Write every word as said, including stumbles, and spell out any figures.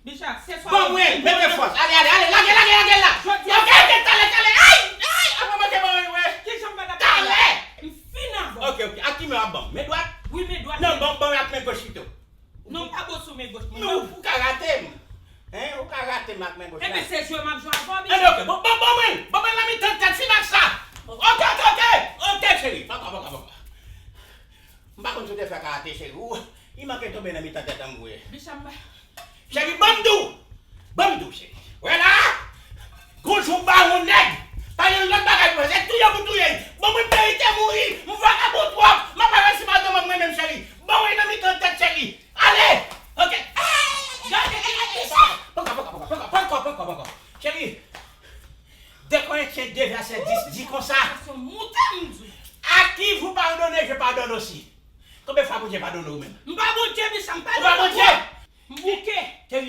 Bicha, se swa Ban mwen, mete fòs. Ale, ale, ale, lage, lage, lage la. Ok, ok, talè, talè. Ay, ay, apa manke ban mwen, wè. Kijan m pa ta talè. M fin avè w. Ok, ok, ak ki men w ap ban m? Men dwat? Wi, men dwat. Non, ban, ban mwen ak men goch pito. Non, m pa bon sou men goch mwen. Men ou, ou ka rate m. Hein, ou ka rate m ak men goch la. Enben, se jwe m ap jwe avè w, bicha. Enben, ok, bon, bon, bon mwen, bon mwen nan mitan tèt, fin ak sa. Ok, ok, ok. Ok, cheri, papa, papa, papa. M pa konn si w te fè karate, cheri. Ou, li manke tonbe nan mitan tèt an m vre. Bicha, m pa. Cheri, ban m di w. Ban m di w, cheri. Wè la, gon jou ba yon nèg, pa gen lòt bagay pou fè, se touye pou touye. Bon, mwen merite mouri, m vakabon twòp, m ap avanse madanm mwen menm, cheri. Ban mwen nan mitan tèt, cheri. Ale! Ok. Gade, gade, gade sa! Poko, poko, poko, poko, poko, poko, poko. Cheri, de Korentyen de vèsè dis di konsa. Sa se moute m di w. À qui vous pardonnez, je pardonne aussi. Konbyen fwa Bondye padone w menm? M pa Bondye, bicha, m padone. Ou pa Bondye? M bouke. Cheri,